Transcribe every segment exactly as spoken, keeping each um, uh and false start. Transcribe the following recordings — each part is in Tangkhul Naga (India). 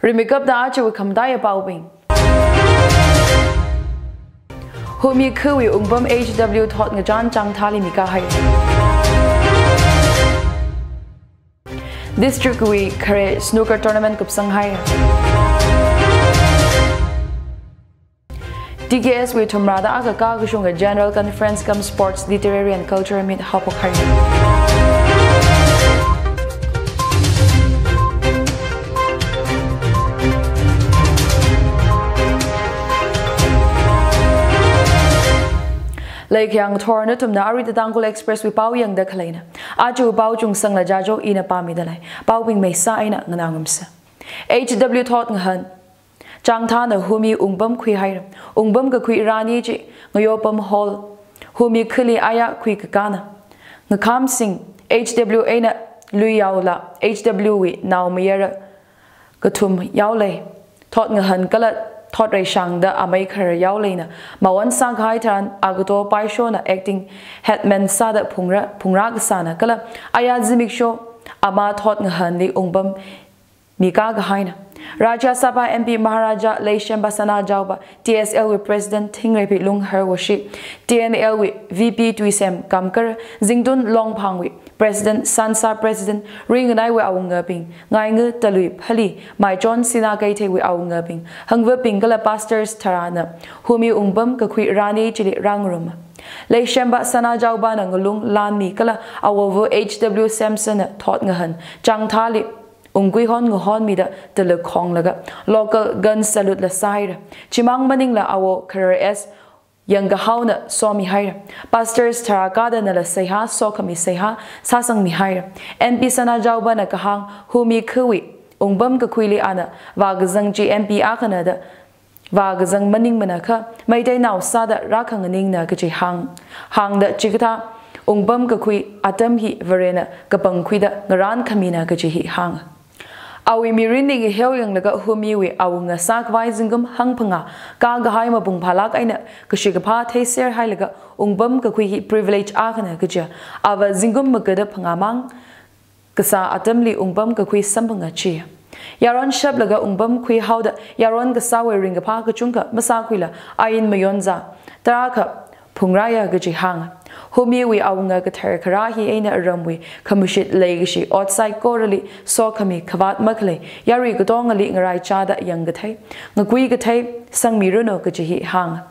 Rimeikapta aja khamataiya paobing. Humi khawui wungpam H W thot ngachān Changthali mikahai. District wui khare snooker tournament kupsanghai. T K S wui thumrāda akha kashunga General Conference cum Sports Literary and Cultural Meet haophokhai. Leikhayang thor nathumna arui Tangkhul Express wui pao yangda khaleina. Aja pao chungsangla jajo ina pāmidalei. Paobing maisa eina nganāngarumsa. H W thot ngahān Changthana Humi wungpam khuihaira. Wungpam kakhui rani chi Ngayopam Hall, Humi khali aya khuikakāna. Ngakhamsing H W eina Luiyaola H W wui naomayara kathum yaolei. Thot ngahān kala thot reishangda amei khare yaoleina. Mawon sākahai tharan Agato Paishona acting headman sāda phungra, phungra kasāna kala aya zimiksho ama thot ngahānli wungpam mikakahaina. Rajya Sabha M P Maharaja Leishemba Sanajaoba, T S L wui President Thingreiphi Lunghar Woshi, T N L wui V P Tuisem Kamkar, Zingtun Longphangwui President, Sansa President Ringanaiwui awungabing, Ngainga Talui Phali, Maichon Sina Keitheiwui awungabing, hangvabing kala pastors tharāna Humi wungpam kakhui rani chili rāngaruma. Leishemba Sanajaobana ngalung lanmi kala awowo H W Samsonna thot ngahān Changthali wungkui hon ngahonmida tala khonglaga local gun salute la sāhaira. Chimang maningla awo kharar S Yangkahaona somihaira. Pastors tharākha danala seihā, sokhami seihā sāsangmihaira. M P Sanajaobana kahāng Humi khawui wungpam kakhuili ana vākazang chi M P akhana da vākazang maningmana kha, Meiteinao sāda rākhanganingna kaji hāng, hāngda chikathā wungpam kakhui atam hi Varena kapangkhuida ngarānkhamina kaji hi hānga. Awui mirinli ngaheo yanglaga Humiwui awunga sākhavai zingkum hangphangā kakahai mapung phālāk eina kashi kaphā theiser hailaga wungpam kakhui hi privilege akhana kaja, ava zingkum magada phangāmang kasā atamli wungpam kakhui samphanga chi. Yaron shaplaga wungpam khuihaoda yaron kasāwui ringkaphā kachungkha masākhuila ain mayonza tarākha phungrāya kaji hānga. Humiwui awunga kathar kharā hi eina ramwui khamashit leikashi ot saikorali sokhami khavāt makhalei yarui katongali ngaraichāda yangkathei, ngakuikathei sangmiranu kaji hi hānga.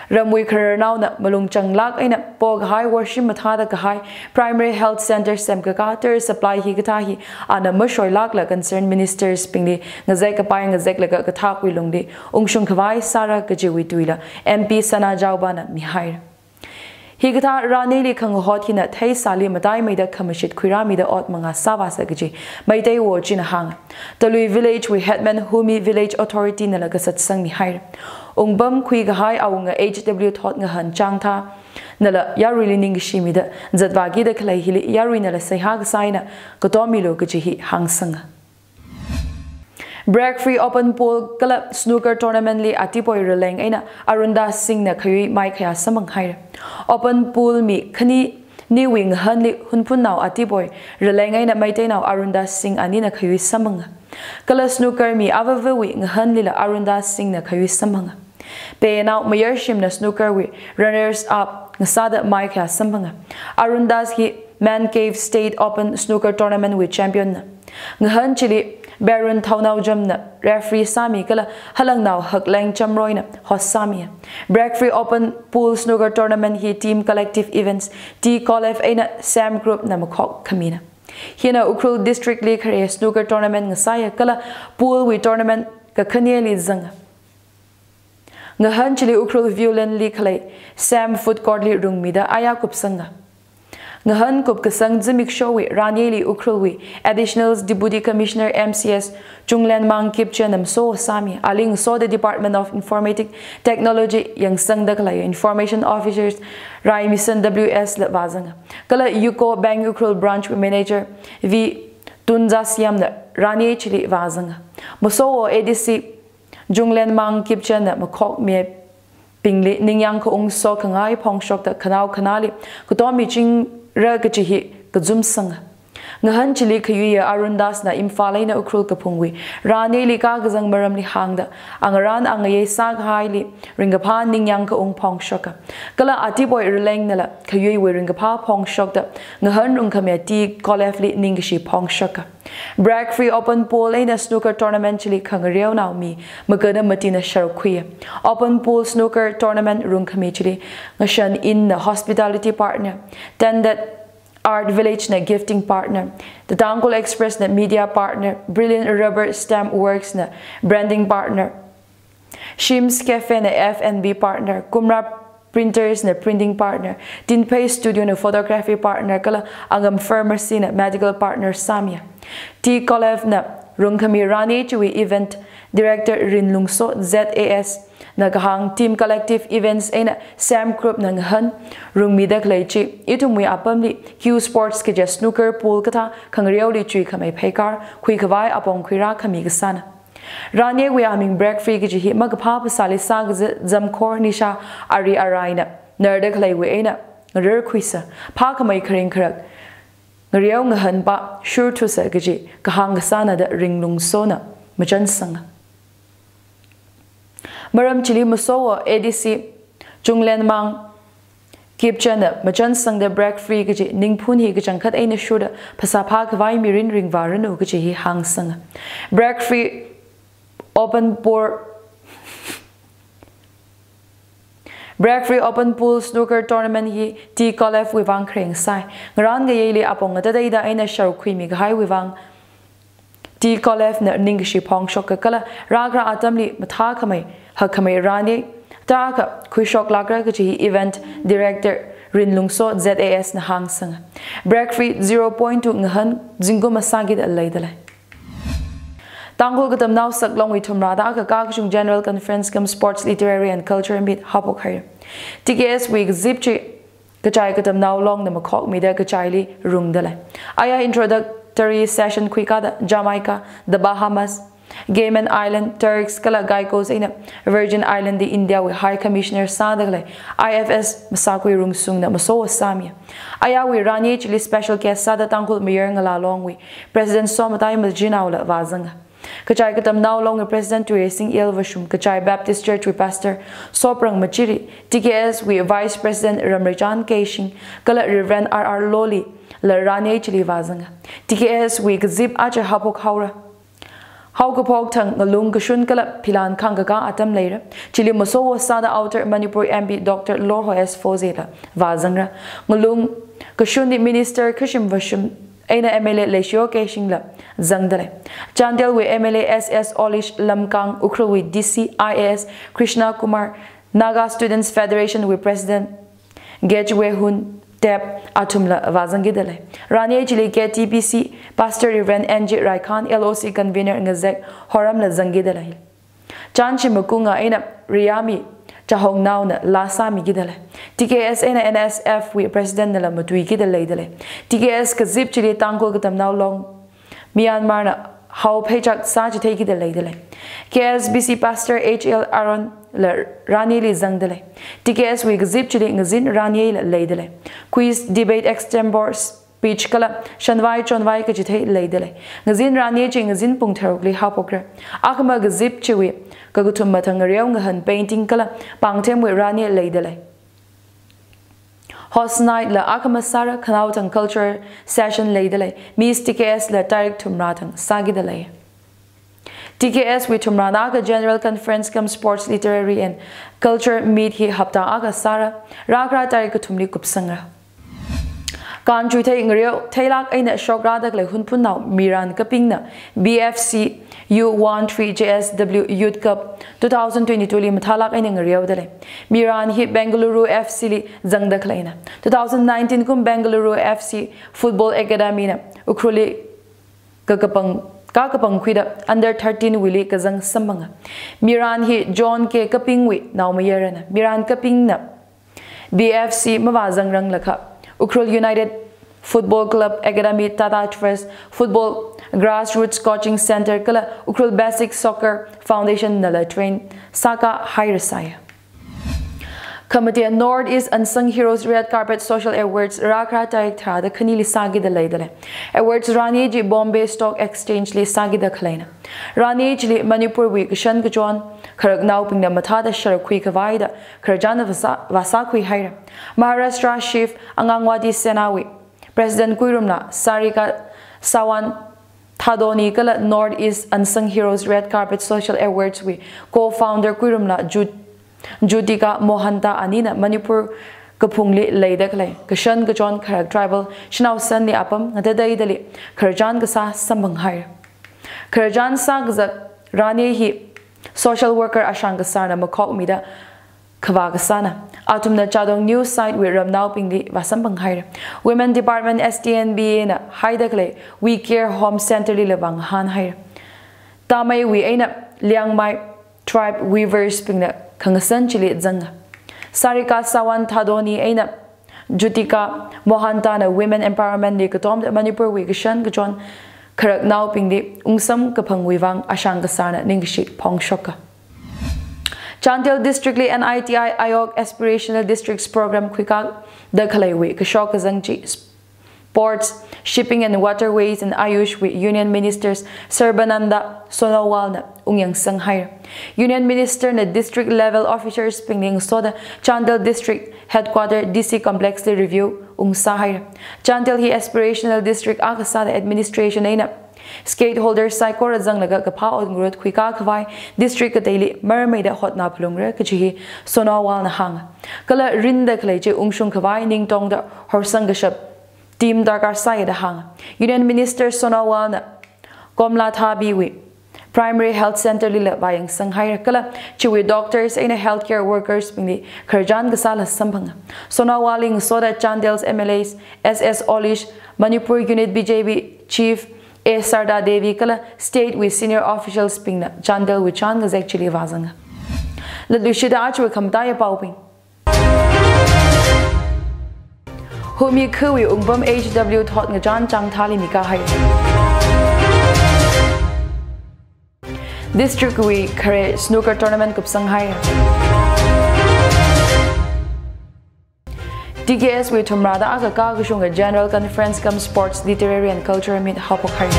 Ramwui khararnaona malung changlāk eina pokahai worshim mathāda kahai Primary Health Centre semkakā tara supply hikathā hi ana mashoilākla concerned ministers bingli ngazek kapai ngazeklaga kathakwui lungli ungshung khavai sāra kajiwui tuila M P Sanajaobana mihaira. Hikathā ranili khangahot hina theisāli mataimeida khamashit khuirāmida ot mangā sāvāsa kaji Meitei Wo china hānga. Talui Village wui headman Humi Village Authority nala kasatsang mihaira. Wungpam khuikahai awunga H W thot ngahān Changtha nala yaruili ningkashi mida zatvākida khalei hili yaruinala seihā kasā eina katommilu kaji hi hāngsanga. Break Free Open Pool kala Snooker Tournament li atipoi raleng eina Arundas Singh na khayui maikhayā samphanghaira. Open Pool mi khani niwui ngahānli Hunphunnao atipoi raleng eina Meiteinao Arundas Singh anina khayui samphanga. Kala Snooker mi avāvawui ngahānlila Arundas Singh na khayui samphanga. Penao mayarshimna Snooker wui runners up ngasāda maikhayā samphanga. Arundas hi Man Cave State Open Snooker Tournament wui champion na. Ngahān chili Baron Thounaojam na referee sāmi kala Halangnao Hakleng Chamroina host sāmi. Break Free Open Pool Snooker Tournament hi Team Collective Events, T Colef eina Sam Group na makhok khamina. Hina Ukhrul District li khare Snooker Tournament ngasāya kala Pool wui tournament kakhaneli zanga. Ngahān chili Ukhrul Viewland li khalei Sam Food Court li rungmida aya kupsanga. Ngahān kupkasang zimikshowui ranili Ukhrul wui Additional Deputy Commissioner M C S Chunglenmang Kipchenna maso sāmi, ali ngasoda Department of Informatic Technology yangsangda khalei Information Officers Raimisan W S la vāzanga. Kala UCO Bank Ukhrul Branch wui Manager V Tunjasiamna rani chili vāzanga. Maso A D C Chunglenmang Kipchenna makhokmi bingli ningyāng khaung sokhangai phongshokta khanao khanāli katommi chingra kaji hi kazumsanga. Ngahān chili khayuiya Arun Das na Imphal eina Ukhrul kaphungwui rāneli kakazang maramli hāngda, angarān angayei sākahaili ringkaphā ningyāng kaung phongshoka. Kala atipoi Rileng nala khayuiwui ringkaphā phongshokda, ngahān rungkhamiya T Kolev li ningkashi phongshoka. Break Free Open Pool eina Snooker Tournament chili khangareonao mi magana matina sharuk khuiya. Open Pool Snooker Tournament rungkhami chili Ngashan Inn na hospitality partner, Tended Art Village na gifting partner, The Tangkhul Express na media partner, Brilliant Rubber Stamp Works na branding partner, Shim's Cafe na F and B partner, Kumra Printers na printing partner, Tinphei Studio na photography partner, kala Angam Pharmacy na medical partner sāmiya. T Kolev na rungkhami rānei chiwui event director Rinlungso Z A S na kahāng Team Collective Events eina Sam Group na ngahān rungmida khalei chi, ithumwui apamli Q Sports kaja snooker pool kathā khangareoli chuikhamei pheikar khuikhavai apong khuirākhami kasāna. Rāneiwui aming Break Free kaji hi makaphā phasāli sākaza zamkhor nisha ari araina narda khaleiwui eina ngarar khuisa, phākhamei kharing kharak ngareo ngahānpa shurthusa kaji kahāng kasāna da Ringlungsona machansanga. Maram chili masowo A D C Chunglenmang Kipchana machansangda Break Free kaji ningphun hi kachangkhat eina shurda phasā phākhavai mirin ringvāranu kaji hi hāngsanga. Break Free Open Pool Break Free Open Pool Snooker Tournament hi T Kolev wui vang khareng sai. Ngarān ngayeili apong ngatateida eina sharuk khuimi kahaiwui vang T Kolev na ningkashi phongshoka kala rākharā atamli mathākhamei hakkhamei rānei tarākha khuishoklākra kaji hi event director Rinlungso Z A S na hāngsanga. Break Free zero point two ngahān zingkum masākida leidalei. Tangkhul Katamnao Saklongwui thumrāda akha kakachung General Conference cum Sports Literary and Culture Meet haophok haira. T K S wui kazip chi Kachai Katamnao Longna makhokmida kachaili rungdalei. Aya introductory session khuikāda Jamaica, The Bahamas, Cayman Island, Turks kala Caicos eina Virgin Island li India wui High Commissioner sāda khalei I F S Masakui Rungsungna masowo sāmiya. Ayawui rānei chili special guest sāda Tangkhul Mayar Ngala Longwui President Somatai Majinaola vāzanga. Kachai Katamnao Longwui President Tuireising L Vashum, Kachai Baptist Church wui Pastor Soprang Machiri, T K S wui Vice President Ramreichan Keishing, kala Reverend R R Loli la rānei chili vāzanga. T K S wui kazip aja haophok haora. Haokaphok thang ngalung kashun kala philan khangkaka atam leira. Chili masowo sāda Outer Manipur M P Doctor Lorho S Foze la vāzangra. Ngalung kashunli Minister Khashim Vashum eina M L A Leishio Keishing la zangdalei. Chandel wui M L A S S Olish Lamkang, Ukhrul wui D C I A S Krishna Kumar, Naga Students Federation wui President Gechwehun Tep athumla vāzangkidalei. Rānei chili K T B C Pastor Reverend N G Raikhan, L O C Convener Ngazek Horam la zangkidalei. Chānshi makunga eina Riyami Chahongnaona laa sāmikidalei. T K S eina N S F wui President nala matuikida leidalei. T K S kazip chili Tangkhul Katamnao Long Myanmar na hao pheichak sāchitheikida leidalei. K S B C Pastor H L Aaron la rāneili zangdalei. T K S wui kazip chili ngazin rāneila leidalei. Quiz, debate, extempore speech kala shanvai chonvai kachithei leidalei. Ngazin rānei chi ngazin pung tharukli haophokra. Akhama kazip chiwui kakathum mathang ngareo ngahān painting kala pāngthemwui rānei leidalei. Host night la akhama sāra khanaothang culture session leidalei. Miss T K S la tarik thumrā thang sākidalei. T K S wui thumrāna akha General Conference cum Sports Literary and Culture Meet hi hapta akha sāra, rākharā tarik kathumli kupsangra. Kānchuithei ngareo theilāk eina shokrāda khalei Hunphunnao Miran Kapingna B F C U one three J S W Youth Cup two thousand twenty-two li mathālāk eina ngareodalei. Miran hi Bengaluru F C li zangda khaleina. Two thousand nineteen kum Bengaluru F C Football Academy na Ukhrulli kakapang, kakapangkhuida under thirteen wuili kazang samphanga. Miran hi John K Kapingwui naomayarana. Miran Kapingna B F C mavāzangranglakha Ukhrul United Football Club Academy, Tata Trust, Football Grassroots Coaching Center kala Ukhrul Basic Soccer Foundation nala train sākahairasai. Khamataiya North East Unsung Heroes Red Carpet Social Awards rākhara tarik tharāda khanili sākida leidalei. Awards rani chi Bombay Stock Exchange li sākida khaleina. Rani chili Manipurwui kashan kachon kharaknaobingna mathāda shāra khuikhavai da khararchan vāsā, vāsākhui haira. Maharashtra Shiv Anganwadi Sena wui President Kuirumla Sarika Sawan Thadoni kala North East Unsung Heroes Red Carpet Social Awards wui Co-founder Kuirumla Ju-, Jutika Mohanta anina Manipur kaphungli leida khalei kashan kachon kharak tribal shanao sanli apam ngatateidali khararchan kasā samphang haira. Khararchan sākazak rani hi social worker ashang kasarna makhokmida khavā kasāna. Athumna Chadong News Site wui ramnaobingli vāsamphang haira. Women Department S T N B A na haida khalei We Care Home Center lila vāngahān haira. Tameiwui eina Liangmai Tribe Weavers bingna khangasan chili zanga. Sarika Sawan Thadoni eina Jutika Mohantana Women Empowerment li katomda Manipurwui kashan kachon kharaknaobingli ungsam kaphangwui vang ashang kasarna ningkashi phongshoka. Chandel District li N I T I Aayog Aspirational Districts Program khuikakda khaleiwui kashok kazang chi Ports, Shipping and Waterways and Ayush wui Union Minister Sarbananda Sonowal na ungyangsang haira. Union Minister na district level officers bingli ngasoda Chandel District Headquarter D C Complex li review ungsā haira. Chandel hi aspirational district akha sāda administration eina stakeholders saikora zanglaga kaphā ot ngarut khuikakhavai district kateili marammeida hotna phalungra kaji hi Sonowal na hānga. Kala rinda khalei chi ungshung khavai ningtongda horsang kashap team darkar sāya da hānga. Union Minister Sonowal na Komlathabi wui Primary Health Center lila vāyangsang haira kala chiwui doctors eina healthcare workers bingli khararchan kasāla samphanga. Sonowal li ngasoda Chandel's M L As S S Olish, Manipur Unit B J P Chief A Sarda Devi kala state wui senior officials bingna Chandel wui chān kazek chili vāzanga. Latluishida aja khamataiya paobing. Humi khawui ungpam H W thot ngachān chāngthāli mikahai. District wui khare snooker tournament kupsang hai. T K S wui thumrāda akha kashunga General Conference cum Sports Literary and Cultural Meet haophok hai.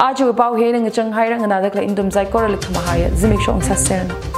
Aja pao hi eina ngachang haira, nganāda khalei nathum saikorali khamahaiya zimiksho sāseranu.